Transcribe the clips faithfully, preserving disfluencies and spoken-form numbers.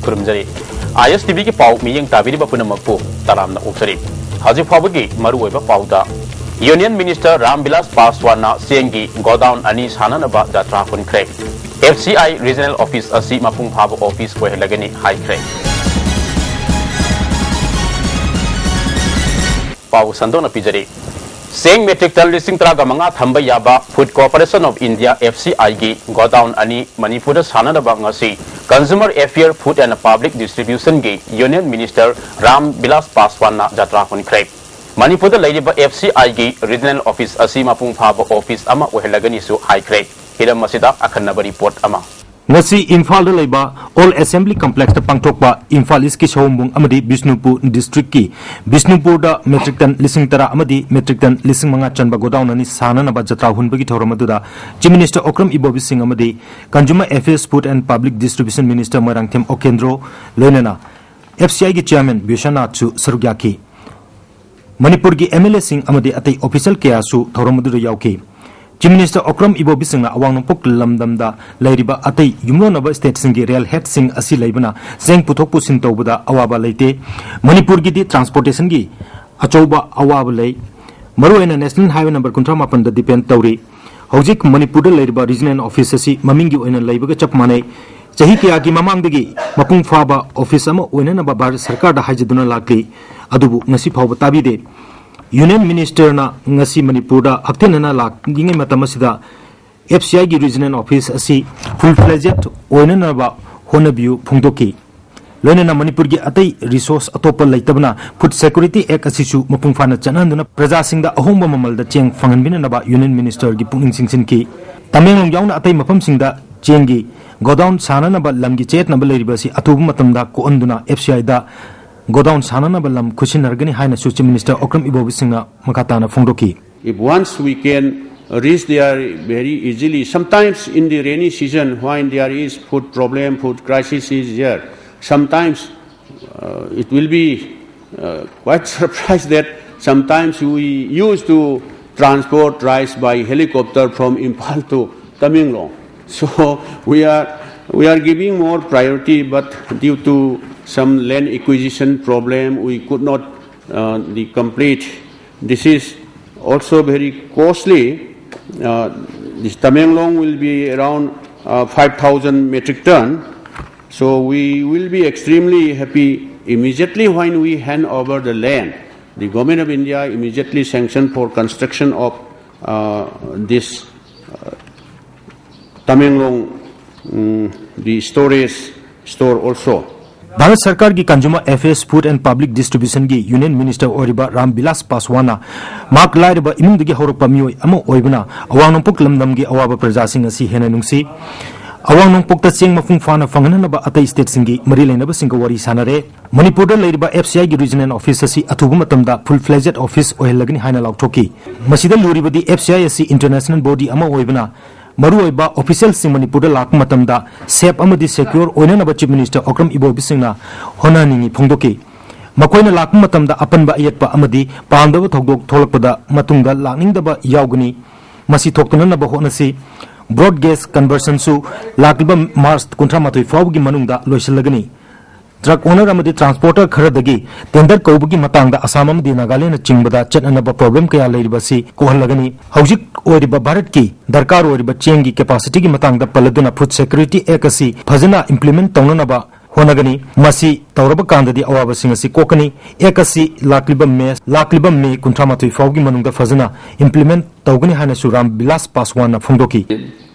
ꯈꯨꯔꯨꯝꯖꯔꯤ꯫ ꯑꯥꯏ S T ꯚꯤꯒꯤ ꯄꯥꯎ ꯃꯤꯠꯌꯦꯡ ꯇꯥꯕꯤꯔꯤꯕ ꯄꯨꯝꯅꯃꯛꯄꯨ ꯇꯔꯥꯝꯅ ꯑꯣꯛꯆꯔꯤ꯫ ꯍꯧꯖꯤꯛ ꯐꯥꯎꯕꯒꯤ ꯃꯔꯨꯑꯣꯏꯕ ꯄꯥꯎꯗ, ꯌꯨꯅꯤꯌꯟ ꯃꯤꯅꯤꯁꯇꯔ ꯔꯥꯝ ꯕꯤꯂꯥꯁ ꯄꯥꯁꯋꯥꯟꯅ ꯆꯦꯡꯒꯤ ꯒꯣꯗꯥꯎꯟ ꯑꯅꯤ ꯁꯥꯅꯅꯕ ꯖꯇ꯭ꯔꯥ ꯍꯨꯟꯈ꯭ꯔꯦ꯫ F C I regional office ꯑꯁꯤ ꯃꯄꯨꯡ ꯐꯥꯕ ꯑꯣꯐꯤꯁ ꯑꯣꯏꯍꯜꯂꯒꯅꯤ ꯍꯥꯏꯈ꯭ꯔꯦ꯫ ꯄꯥꯎ ꯁꯟꯗꯣꯛꯅ ꯄꯤꯖꯔꯤ꯫ ꯆꯦꯡ ꯃꯦꯇ꯭ꯔꯤꯛ ꯇꯟ ꯂꯤꯁꯤꯡ ꯇꯔꯥꯒ ꯃꯉꯥ ꯊꯝꯕ ꯌꯥꯕ Food Corporation of India, F C I, ꯒꯤ ꯒꯣꯗꯥꯎꯟ ꯑꯅꯤ ꯃꯅꯤꯄꯨꯔꯗ ꯁꯥꯅꯅꯕ ꯉꯁꯤ Consumer Affair, Food and Public Distribution ꯒꯤ ꯌꯨꯅꯤꯌꯟ ꯃꯤꯅꯤꯁꯇꯔ ꯔꯥꯝ ꯕꯤꯂꯥꯁ ꯄꯥꯁꯋꯥꯟꯅ ꯖꯇ꯭ꯔꯥ ꯍꯨꯟꯈ꯭ꯔꯦ꯫ ꯃꯅꯤꯄꯨꯔꯗ ꯂꯩꯔꯤꯕ F C I ꯒꯤ ꯔꯤꯖꯅꯦꯜ ꯑꯣꯐꯤꯁ ꯑꯁꯤ ꯃꯄꯨꯡ ꯐꯥꯕ ꯑꯣꯐꯤꯁ ꯑꯃ ꯑꯣꯏꯍꯜꯂꯒꯅꯤꯁꯨ ꯍꯥꯏꯈ꯭ꯔꯦ꯫ ꯍꯤꯔꯝ ꯑꯁꯤꯗ ꯑꯈꯟꯅꯕ ꯔꯤꯄꯣꯔꯠ ꯑꯃ꯫ ꯉꯁꯤ ꯏꯝꯐꯥꯜꯗ ꯂꯩꯕ ꯑꯣꯜ ꯑꯦꯁꯦꯝꯕ꯭ꯂꯤ ꯀꯝꯄ꯭ꯂꯦꯛꯁꯇ ꯄꯥꯡꯊꯣꯛꯄ ꯏꯝꯐꯥꯜ ꯏꯁꯀꯤ ꯁꯑꯣꯝꯕꯨꯡ ꯑꯃꯗꯤ ꯕꯤꯁꯅꯨꯄꯨꯔ ꯗꯤꯁꯇ꯭ꯔꯤꯛꯀꯤ ꯕꯤꯁꯅꯨꯄꯨꯔꯗ ꯃꯦꯇ꯭ꯔꯤꯛ ꯇꯟ ꯂꯤꯁꯤꯡ ꯇꯔꯥ ꯑꯃꯗꯤ ꯃꯦꯇ꯭ꯔꯤꯛ ꯇꯟ ꯂꯤꯁꯤꯡ ꯃꯉꯥ ꯆꯟꯕ ꯒꯣꯗꯥꯎꯟ ꯑꯅꯤ ꯁꯥꯅꯅꯕ ꯖꯇ꯭ꯔꯥ ꯍꯨꯟꯕꯒꯤ ꯊꯧꯔꯝ ꯑꯗꯨꯗ Chief Minister ꯑꯣꯀ꯭ꯔꯝ ꯏꯕꯣꯕꯤ ꯁꯤꯡ ꯑꯃꯗꯤ Consumer Affairs, Food and Public Distribution Minister Moirangthem ꯑꯣꯀꯦꯟꯗ꯭ꯔꯣ, ꯂꯣꯏꯅꯅ F C I ꯒꯤ Chairman ꯕꯤꯁ꯭ꯋꯅꯥꯊꯁꯨ ꯁꯔꯨꯛ ꯌꯥꯈꯤ꯫ ꯃꯅꯤꯄꯨꯔꯒꯤ M L A ꯁꯤꯡ ꯑꯃꯗꯤ ꯑꯇꯩ ꯑꯣꯐꯤꯁꯤꯌꯦꯜ ꯀꯌꯥꯁꯨ ꯊꯧꯔꯝ ꯑꯗꯨꯗ ꯌꯥꯎꯈꯤ꯫ Chief Minister ꯑꯣꯀ꯭ꯔꯝ ꯏꯕꯣꯕꯤ ꯁꯤꯡꯅ ꯑꯋꯥꯡ ꯅꯣꯡꯄꯣꯛ ꯂꯝꯗꯝꯗ ꯂꯩꯔꯤꯕ ꯑꯇꯩ ꯌꯨꯝꯂꯣꯟꯅꯕ ꯁ꯭ꯇꯦꯠꯁꯤꯡꯒꯤ ꯔꯦꯜ ꯍꯦꯗꯁꯤꯡ ꯑꯁꯤ ꯂꯩꯕꯅ ꯆꯦꯡ ꯄꯨꯊꯣꯛ ꯄꯨꯁꯤꯟ ꯇꯧꯕꯗ ꯑꯋꯥꯕ ꯂꯩꯇꯦ꯫ ꯃꯅꯤꯄꯨꯔꯒꯤꯗꯤ ꯇ꯭ꯔꯥꯟꯁꯄꯣꯔꯇꯦꯁꯟꯒꯤ ꯑꯆꯧꯕ ꯑꯋꯥꯕ ꯂꯩ꯫ ꯃꯔꯨꯑꯣꯏꯅ National Highway number ꯀꯨꯟꯊ꯭ꯔꯥ ꯃꯥꯄꯟꯗ depend ꯇꯧꯔꯤ꯫ ꯍꯧꯖꯤꯛ ꯃꯅꯤꯄꯨꯔꯗ ꯂꯩꯔꯤꯕ ꯔꯤꯖꯅꯦꯜ ꯑꯣꯐꯤꯁ ꯑꯁꯤ ꯃꯃꯤꯡꯒꯤ ꯑꯣꯏꯅ ꯂꯩꯕꯒ ꯆꯞ ꯃꯥꯟꯅꯩ꯫ ꯆꯍꯤ ꯀꯌꯥꯒꯤ ꯃꯃꯥꯡꯗꯒꯤ ꯃꯄꯨꯡ ꯐꯥꯕ ꯑꯣꯐꯤꯁ ꯑꯃ ꯑꯣꯏꯅꯅꯕ ꯚꯥꯔꯠ ꯁꯔꯀꯥꯔꯗ ꯍꯥꯏꯖꯗꯨꯅ ꯂꯥꯛꯂꯤ, ꯑꯗꯨꯕꯨ ꯉꯁꯤ ꯐꯥꯎꯕ ꯇꯥꯕꯤꯗꯦ꯫ ꯌꯨꯅꯤꯌꯟ ꯃꯤꯅꯤꯁꯇꯔꯅ ꯉꯁꯤ ꯃꯅꯤꯄꯨꯔꯗ ꯍꯛꯊꯦꯡꯅꯅ ꯂꯥꯛꯂꯤꯉꯩ ꯃꯇꯝ ꯑꯁꯤꯗ F C I ꯒꯤ ꯔꯤꯖꯅꯦꯜ ꯑꯣꯐꯤꯁ ꯑꯁꯤ ꯐꯨꯜ ꯐ꯭ꯂꯦꯖꯦꯠ ꯑꯣꯏꯅꯅꯕ ꯍꯣꯠꯅꯕꯤꯌꯨ ꯐꯣꯡꯗꯣꯛꯈꯤ꯫ ꯂꯣꯏꯅꯅ ꯃꯅꯤꯄꯨꯔꯒꯤ ꯑꯇꯩ ꯔꯤꯁꯣꯔꯁ ꯑꯇꯣꯞꯄ ꯂꯩꯇꯕꯅ Food Security Act ꯑꯁꯤꯁꯨ ꯃꯄꯨꯡ ꯐꯥꯅ ꯆꯠꯅꯍꯟꯗꯨꯅ ꯄ꯭ꯔꯖꯥꯁꯤꯡꯗ ꯑꯍꯣꯡꯕ ꯃꯃꯜꯗ ꯆꯦꯡ ꯐꯪꯍꯟꯕꯤꯅꯅꯕ ꯌꯨꯅꯤꯌꯟ ꯃꯤꯅꯤꯁꯇꯔꯒꯤ ꯄꯨꯛꯅꯤꯡ ꯆꯤꯡꯁꯤꯟꯈꯤ꯫ ꯇꯃꯦꯡꯂꯣꯡ ꯌꯥꯎꯅ ꯑꯇꯩ ꯃꯐꯝꯁꯤꯡꯗ ꯆꯦꯡꯒꯤ ꯒꯣꯗꯥꯎꯟ ꯁꯥꯅꯅꯕ ꯂꯝꯒꯤ ꯆꯌꯦꯠꯅꯕ ꯂꯩꯔꯤꯕ ꯑꯁꯤ ꯑꯊꯨꯕ ꯃꯇꯝꯗ ꯀꯣꯛꯍꯟꯗꯨꯅ F C I ꯗ ꯒꯣꯗꯥꯎꯟ ꯁꯥꯅꯅꯕ ꯂꯝ ꯈꯨꯠꯁꯤꯟꯅꯔꯒꯅꯤ ꯍꯥꯏꯅꯁꯨ Chief Minister ꯑꯣꯀ꯭ꯔꯝ ꯏꯕꯣꯕꯤ ꯁꯤꯡꯅ ꯃꯈꯥ ꯇꯥꯅ ꯐꯣꯡꯗꯣꯛꯈꯤ꯫ If once we can reach there very easily, sometimes in the rainy season when there is food problem, food crisis is there, sometimes uh, it will be uh, quite surprised that sometimes we used to transport rice by helicopter from Imphal to Tamenglong. So we are We are giving more priority, but due to some land acquisition problem, we could not uh, the complete. This is also very costly. Uh, this Tamenglong will be around uh, five thousand metric ton. So we will be extremely happy immediately when we hand over the land. The Government of India immediately sanction for construction of uh, this uh, Tamenglong, mm, the storage store also. Bharat ꯁꯔꯀꯥꯔꯒꯤ Consumer Affairs, Food and Public Distribution ꯒꯤ Union Minister ꯑꯣꯏꯔꯤꯕ ꯔꯥꯝ ꯕꯤꯂꯥꯁ ꯄꯥꯁꯋꯥꯟꯅ ꯃꯍꯥꯛ ꯂꯥꯏꯔꯕ ꯏꯃꯨꯡꯗꯒꯤ ꯍꯧꯔꯛꯄ ꯃꯤꯑꯣꯏ ꯑꯃ ꯑꯣꯏꯕꯅ ꯑꯋꯥꯡ ꯅꯣꯡꯄꯣꯛ ꯂꯝꯗꯝꯒꯤ ꯑꯋꯥꯕ ꯄ꯭ꯔꯖꯥꯁꯤꯡ ꯑꯁꯤ ꯍꯦꯟꯅ ꯅꯨꯡꯁꯤ꯫ ꯑꯋꯥꯡ ꯅꯣꯡꯄꯣꯛꯇ ꯆꯦꯡ ꯃꯄꯨꯡ ꯐꯥꯅ ꯐꯪꯍꯟꯅꯕ ꯑꯇꯩ stateꯁꯤꯡꯒꯤ ꯃꯔꯤ ꯂꯩꯅꯕꯁꯤꯡꯒ ꯋꯥꯔꯤ ꯁꯥꯟꯅꯔꯦ꯫ ꯃꯅꯤꯄꯨꯔꯗ ꯂꯩꯔꯤꯕ F C I ꯒꯤ regional office ꯑꯁꯤ ꯑꯊꯨꯕ ꯃꯇꯝꯗ full fledged office ꯑꯣꯏꯍꯜꯂꯒꯅꯤ ꯍꯥꯏꯅ ꯂꯥꯎꯊꯣꯛꯈꯤ꯫ ꯃꯁꯤꯗ ꯂꯨꯔꯤꯕꯗꯤ F C I ꯑꯁꯤ international body ꯑꯃ ꯑꯣꯏꯕꯅ ꯃꯔꯨꯑꯣꯏꯕ officialꯁꯤꯡ ꯃꯅꯤꯄꯨꯔꯗ ꯂꯥꯛꯄ ꯃꯇꯝꯗ safe ꯑꯃꯗꯤ secure ꯑꯣꯏꯅꯅꯕ Chief Minister ꯑꯣꯀ꯭ꯔꯝ ꯏꯕꯣꯕꯤ ꯁꯤꯡꯅ ꯍꯣꯠꯅꯍꯟꯅꯤꯡꯏ ꯐꯣꯡꯗꯣꯛꯈꯤ꯫ ꯃꯈꯣꯏꯅ ꯂꯥꯛꯄ ꯃꯇꯝꯗ ꯑꯄꯟꯕ ꯑꯌꯦꯠꯄ ꯑꯃꯗꯤ ꯄꯥꯝꯗꯕ ꯊꯧꯗꯣꯛ ꯊꯣꯛꯂꯛꯄꯗ ꯃꯇꯨꯡꯗ ꯂꯥꯛꯅꯤꯡꯗꯕ ꯌꯥꯎꯒꯅꯤ꯫ ꯃꯁꯤ ꯊꯣꯛꯇꯅꯅꯕ ꯍꯣꯠꯅꯁꯤ꯫ Broad gauge conversionꯁꯨ ꯂꯥꯛꯂꯤꯕ March ꯀꯨꯟꯊ꯭ꯔꯥ ꯃꯥꯊꯣꯏ ꯐꯥꯎꯕꯒꯤ ꯃꯅꯨꯡꯗ ꯂꯣꯏꯁꯤꯜꯂꯒꯅꯤ꯫ Truck owner ꯑꯃꯗꯤ transporter ꯈꯔꯗꯒꯤ tender ꯀꯧꯕꯒꯤ ꯃꯇꯥꯡꯗ ꯑꯁꯥꯝ ꯑꯃꯗꯤ ꯅꯥꯒꯥꯂꯦꯟꯅ ꯆꯤꯡꯕꯗ ꯆꯠꯅꯅꯕ problem ꯀꯌꯥ ꯂꯩꯔꯤꯕ ꯑꯁꯤ ꯀꯣꯛꯍꯜꯂꯒꯅꯤ꯫ ꯍꯧꯖꯤꯛ ꯑꯣꯏꯔꯤꯕ ꯚꯥꯔꯠꯀꯤ ꯗꯔꯀꯥꯔ ꯑꯣꯏꯔꯤꯕ ꯆꯦꯡꯒꯤ capacityꯒꯤ ꯃꯇꯥꯡꯗ ꯄꯜꯂꯗꯨꯅ Food Security Act ꯑꯁꯤ ꯐꯖꯅ implement ꯇꯧꯅꯅꯕ ꯍꯣꯠꯅꯒꯅꯤ꯫ ꯃꯁꯤ ꯇꯧꯔꯕ ꯀꯥꯟꯗꯗꯤ ꯑꯋꯥꯕꯁꯤꯡ ꯑꯁꯤ ꯀꯣꯛꯀꯅꯤ꯫ Act ꯑꯁꯤ ꯂꯥꯛꯂꯤꯕ May, ꯂꯥꯛꯂꯤꯕ May ꯀꯨꯟꯊ꯭ꯔꯥ ꯃꯥꯊꯣꯏ ꯐꯥꯎꯒꯤ ꯃꯅꯨꯡꯗ ꯐꯖꯅ implement ꯇꯧꯒꯅꯤ ꯍꯥꯏꯅꯁꯨ ꯔꯥꯝ ꯕꯤꯂꯥꯁ ꯄꯥꯁꯋꯥꯟꯅ ꯐꯣꯡꯗꯣꯛꯈꯤ꯫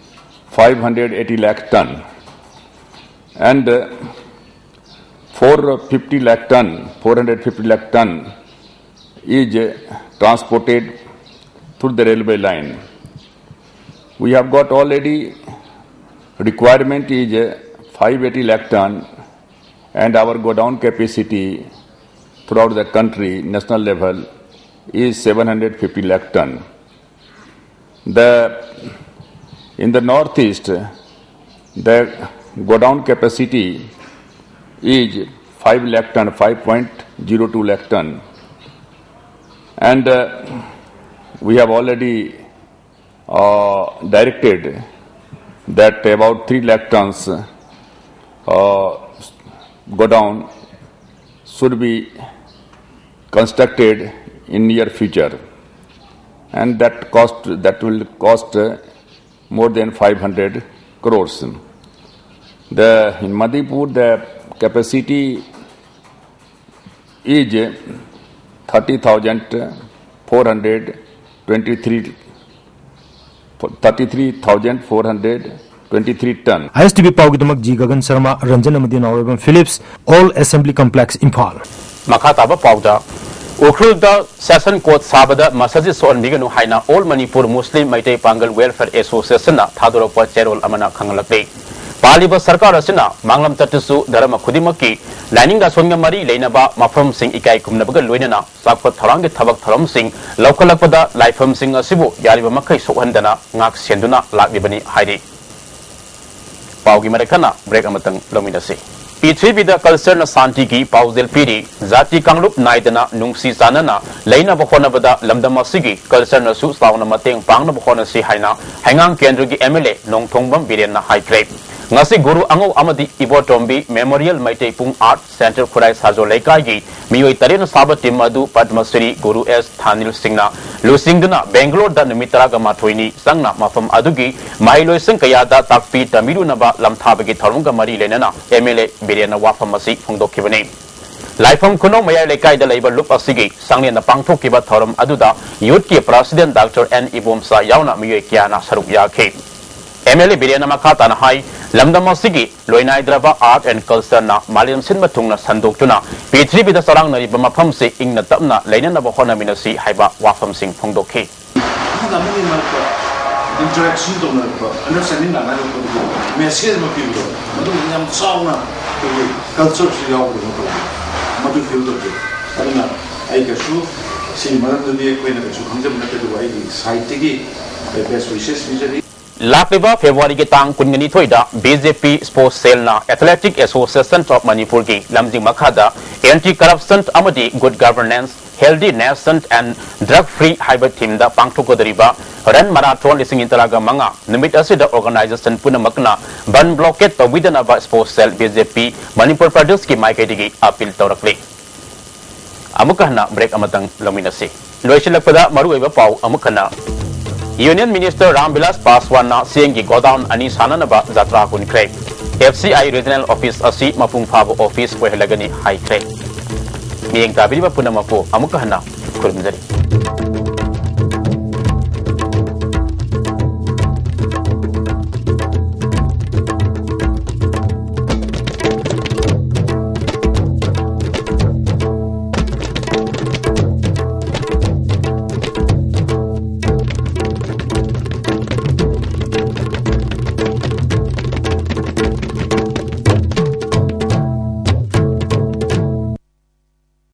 Five hundred eighty lakh ton and uh, four fifty lakh ton, four hundred fifty lakh ton is uh, transported through the railway line. We have got already requirement is uh, five eighty lakh ton, and our godown capacity throughout the country, national level, is seven hundred fifty lakh ton. The, in the northeast, the godown capacity is five lakh ton, five point zero two lakh ton. And uh, we have already uh, directed That about three lakh tons uh, godown should be constructed in near future, and that cost, that will cost uh, more than five hundred crores. The, in Manipur, the capacity is thirty thousand four hundred twenty-three, thirty-three thousand four hundred twenty-three ton. I S T V ꯄꯥꯎꯒꯤꯗꯃꯛ G Gagan Sharma, Ranjan ꯑꯃꯗꯤ Naorem Philips, old assembly complex, Imphal. ꯃꯈꯥ ꯇꯥꯕ ꯄꯥꯎꯗ, ꯎꯈ꯭ꯔꯨꯜꯗ session court ꯁꯥꯕꯗ ꯃꯁꯖꯤꯗ ꯁꯣꯛꯍꯟꯕꯤꯒꯅꯨ ꯍꯥꯏꯅ all Manipur ꯃꯨꯁꯂꯤꯝ ꯃꯩꯇꯩ ꯄꯥꯡꯒꯜ welfare ꯑꯦꯁꯣꯁꯤꯌꯦꯁꯟꯅ ꯊꯥꯗꯣꯔꯛꯄ ꯆꯦꯔꯣꯜ ꯑꯃꯅ ꯈꯪꯍꯜꯂꯛꯂꯤ꯫ ꯄꯥꯜꯂꯤꯕ ꯁꯔꯀꯥꯔ ꯑꯁꯤꯅ ꯃꯥꯡꯂꯝ ꯆꯠꯇꯁꯨ ꯙꯔꯃ ꯈꯨꯗꯤꯡꯃꯛꯀꯤ ꯂꯥꯏꯅꯤꯡ ꯂꯥꯏꯁꯣꯟꯒ ꯃꯔꯤ ꯂꯩꯅꯕ ꯃꯐꯝꯁꯤꯡ ꯏꯀꯥꯏ ꯈꯨꯝꯅꯕꯒ ꯂꯣꯏꯅꯅ ꯆꯥꯎꯈꯠ ꯊꯧꯔꯥꯡꯒꯤ ꯊꯕꯛ ꯊꯧꯔꯝꯁꯤꯡ ꯂꯧꯈꯠꯂꯛꯄꯗ ꯂꯥꯏꯐꯝꯁꯤꯡ ꯑꯁꯤꯕꯨ ꯌꯥꯔꯤꯕ ꯃꯈꯩ ꯁꯣꯛꯍꯟꯗꯅ ꯉꯥꯛ ꯁꯦꯟꯗꯨꯅ ꯂꯥꯛꯂꯤꯕꯅꯤ ꯍꯥꯏꯔꯤ꯫ ꯄꯥꯎꯒꯤ ꯃꯔꯛ ꯊꯠꯅ ꯕ꯭ꯔꯦꯛ ꯑꯃꯇꯪ ꯂꯧꯃꯤꯟꯅꯁꯤ꯫ ꯄ꯭ꯔꯤꯊꯤꯕꯤꯗ ꯀꯜꯆꯔꯅ ꯁꯥꯟꯇꯤꯒꯤ ꯄꯥꯎꯖꯦꯜ ꯄꯤꯔꯤ꯫ ꯖꯥꯇꯤ ꯀꯥꯡꯂꯨꯞ ꯅꯥꯏꯗꯅ ꯅꯨꯡꯁꯤ ꯆꯥꯟꯅꯅ ꯂꯩꯅꯕ ꯍꯣꯠꯅꯕꯗ ꯂꯝꯗꯝ ꯑꯁꯤꯒꯤ ꯀꯜꯆꯔꯅꯁꯨ ꯆꯥꯎꯅ ꯃꯇꯦꯡ ꯄꯥꯡꯅꯕ ꯍꯣꯠꯅꯁꯤ ꯍꯥꯏꯅ ꯍꯩꯉꯥꯡ ꯀꯦꯟꯗ꯭ꯔꯒꯤ ꯑꯦꯝ ꯑꯦꯜ ꯑꯦ ꯅꯣꯡꯊꯣꯝꯕꯝ ꯕꯤꯔꯦꯟꯅ ꯍꯥꯏꯈ꯭ꯔꯦ꯫ ꯉꯁꯤ ꯒꯨꯔꯨ ꯑꯉꯧ ꯑꯃꯗꯤ ꯏꯕꯣꯇꯣꯝꯕꯤ ꯃꯦꯃꯣꯔꯤꯌꯦꯜ ꯃꯩꯇꯩ ꯄꯨꯡ ꯑꯥꯔꯠ ꯁꯦꯟꯇꯔ ꯈꯨꯔꯥꯏ ꯁꯥꯖꯣ ꯂꯩꯀꯥꯏꯒꯤ ꯃꯤꯑꯣꯏ ꯇꯔꯦꯠꯅ ꯁꯥꯕ ꯇꯤꯝ ꯑꯗꯨ ꯄꯗꯃ ꯁ꯭ꯔꯤ ꯒꯨꯔꯨ ꯑꯦꯁ ꯊꯥꯅꯤꯜ ꯁꯤꯡꯅ ꯂꯨꯆꯤꯡꯗꯨꯅ ꯕꯦꯡꯒꯂꯣꯔꯗ ꯅꯨꯃꯤꯠ ꯇꯔꯥꯒ ꯃꯥꯊꯣꯏꯅꯤ ꯆꯪꯅ ꯃꯐꯝ ꯑꯗꯨꯒꯤ ꯃꯍꯩꯂꯣꯏꯁꯪ ꯀꯌꯥꯗ ꯇꯥꯛꯄꯤ ꯇꯝꯕꯤꯔꯨꯅꯕ ꯂꯝꯊꯥꯕꯒꯤ ꯊꯧꯔꯝꯒ ꯃꯔꯤ ꯂꯩꯅꯅ ꯑꯦꯝ ꯑꯦꯜ ꯑꯦ ꯕꯤꯔꯦꯟꯅ ꯋꯥꯐꯝ ꯑꯁꯤ ꯐꯣꯡꯗꯣꯛꯈꯤꯕꯅꯤ꯫ ꯂꯥꯏꯐꯝ ꯈꯨꯅꯧ ꯃꯌꯥꯏ ꯂꯩꯀꯥꯏꯗ ꯂꯩꯕ ꯂꯨꯞ ꯑꯁꯤꯒꯤ ꯁꯪꯂꯦꯟꯗ ꯄꯥꯡꯊꯣꯛꯈꯤꯕ ꯊꯧꯔꯝ ꯑꯗꯨꯗ ꯌꯨꯠꯀꯤ ꯄ꯭ꯔꯁꯤꯗꯦꯟ ꯗꯥꯛꯇꯔ ꯑꯦꯟ ꯏꯕꯣꯝꯆꯥ ꯌꯥꯎꯅ ꯃꯤꯑꯣꯏ ꯀꯌꯥꯅ ꯁꯔꯨꯛ ꯌꯥꯈꯤ꯫ ꯑꯦꯝ ꯑꯦꯜ ꯑꯦ ꯕꯤꯔꯦꯟꯅ ꯃꯈꯥ ꯇꯥꯅ ꯍꯥꯏ, ꯂꯝꯗꯝ ꯑꯁꯤꯒꯤ ꯂꯣꯏꯅꯥꯏꯗ꯭ꯔꯕ ꯑꯥꯔꯠ ꯑꯦꯟ ꯀꯜꯆꯔꯅ ꯃꯥꯂꯦꯝ ꯁꯤꯟꯕ ꯊꯨꯡꯅ ꯁꯟꯗꯣꯛꯇꯨꯅ ꯄ꯭ꯔꯤꯊꯤꯕꯤꯗ ꯆꯔꯥꯡꯅꯔꯤꯕ ꯃꯐꯝꯁꯤ ꯏꯪꯅ ꯇꯞꯅ ꯂꯩꯅꯅꯕ ꯍꯣꯠꯅꯃꯤꯟꯅꯁꯤ ꯍꯥꯏꯕ ꯋꯥꯐꯝꯁꯤꯡ ꯐꯣꯡꯗꯣꯛꯈꯤ꯫ ꯑꯃꯒ ꯑꯃꯒꯤ ꯃꯔꯛꯇ ꯏꯟꯇꯔꯦꯛꯁꯟ ꯇꯧꯅꯔꯛꯄ, ꯑꯟꯗꯔꯁ꯭ꯇꯦꯟꯗꯤꯡ ꯂꯥꯛꯅꯔꯛꯄꯗꯨꯒꯤ ꯃꯦꯁꯦꯖ ꯑꯃ ꯄꯤꯕꯗꯣ, ꯃꯗꯨꯒꯤ ꯌꯥꯝ ꯆꯥꯎꯅ ꯑꯩꯈꯣꯏꯒꯤ ꯀꯜꯆꯔꯁꯤ ꯌꯥꯎꯕꯗꯧꯅ ꯇꯧꯕ, ꯃꯗꯨ ꯐꯤꯜ ꯇꯧꯖꯩ꯫ ꯑꯗꯨꯅ ꯑꯩ ꯀꯩꯁꯨ ꯁꯤꯒꯤ ꯃꯔꯝꯗꯗꯤ ꯑꯩꯈꯣꯏꯅ ꯀꯩꯁꯨ ꯈꯪꯖꯕ ꯅꯠꯇꯦ, ꯑꯗꯨꯕꯨ ꯑꯩꯒꯤ ꯁꯥꯏꯠꯇꯒꯤ ꯑꯩ ꯕꯦꯁ ꯋꯤꯁꯦꯁ ꯄꯤꯖꯔꯤ꯫ ꯂꯥꯛꯂꯤꯕ ꯐꯦꯕ꯭ꯔꯨꯋꯥꯔꯤꯒꯤ ꯇꯥꯡ ꯀꯨꯟꯒ ꯅꯤꯊꯣꯏꯗ ꯕꯤ ꯖꯦ ꯄꯤ ꯁ꯭ꯄꯣꯔꯠꯁ ꯁꯦꯜꯅ Athletic Association of ꯃꯅꯤꯄꯨꯔꯒꯤ ꯂꯝꯖꯤꯡ ꯃꯈꯥꯗ ꯑꯦꯟꯇꯤ ꯀꯔꯞꯁꯟ ꯑꯃꯗꯤ good governance Healthy Nation and Drug Free ꯍꯥꯏꯕ theme ꯗ ꯄꯥꯡꯊꯣꯛꯀꯗꯧꯔꯤꯕ Run Marathon ꯂꯤꯁꯤꯡ ꯑꯅꯤ ꯇꯔꯥꯃꯉꯥ ꯅꯨꯃꯤꯠ ꯑꯁꯤꯗ organization ꯄꯨꯝꯅꯃꯛꯅ ꯕꯟ blockade ꯇꯧꯕꯤꯗꯅꯕ sports cell B J P Manipur ꯄ꯭ꯔꯗꯦꯁꯀꯤ ꯃꯥꯏꯀꯩꯗꯒꯤ appeal ꯇꯧꯔꯛꯂꯤ꯫ ꯑꯃꯨꯛꯀ ꯍꯟꯅ break ꯑꯃꯇꯪ ꯂꯧꯃꯤꯟꯅꯁꯤ꯫ ꯂꯣꯏꯁꯤꯜꯂꯛꯄꯗ ꯃꯔꯨꯑꯣꯏꯕ ꯄꯥꯎ ꯑꯃꯨꯛ ꯍꯟꯅ꯫ Union Minister ꯔꯥꯝ ꯕꯤꯂꯥꯁ ꯄꯥꯁꯋꯥꯟꯅ ꯆꯦꯡꯒꯤ godown ꯑꯅꯤ ꯁꯥꯅꯅꯕ ꯖꯥꯇ꯭ꯔꯥ ꯍꯨꯟꯈ꯭ꯔꯦ꯫ F C I regional office ꯑꯁꯤ ꯃꯄꯨꯡ ꯐꯥꯕ office ꯑꯣꯏꯍꯜꯂꯒꯅꯤ ꯍꯥꯏꯈ꯭ꯔꯦ꯫ ꯃꯤꯠꯌꯦꯡ ꯇꯥꯕꯤꯔꯤꯕ ꯄꯨꯝꯅꯃꯛꯄꯨ ꯑꯃꯨꯛꯀ ꯍꯟꯅ ꯈꯨꯔꯨꯝꯖꯔꯤ꯫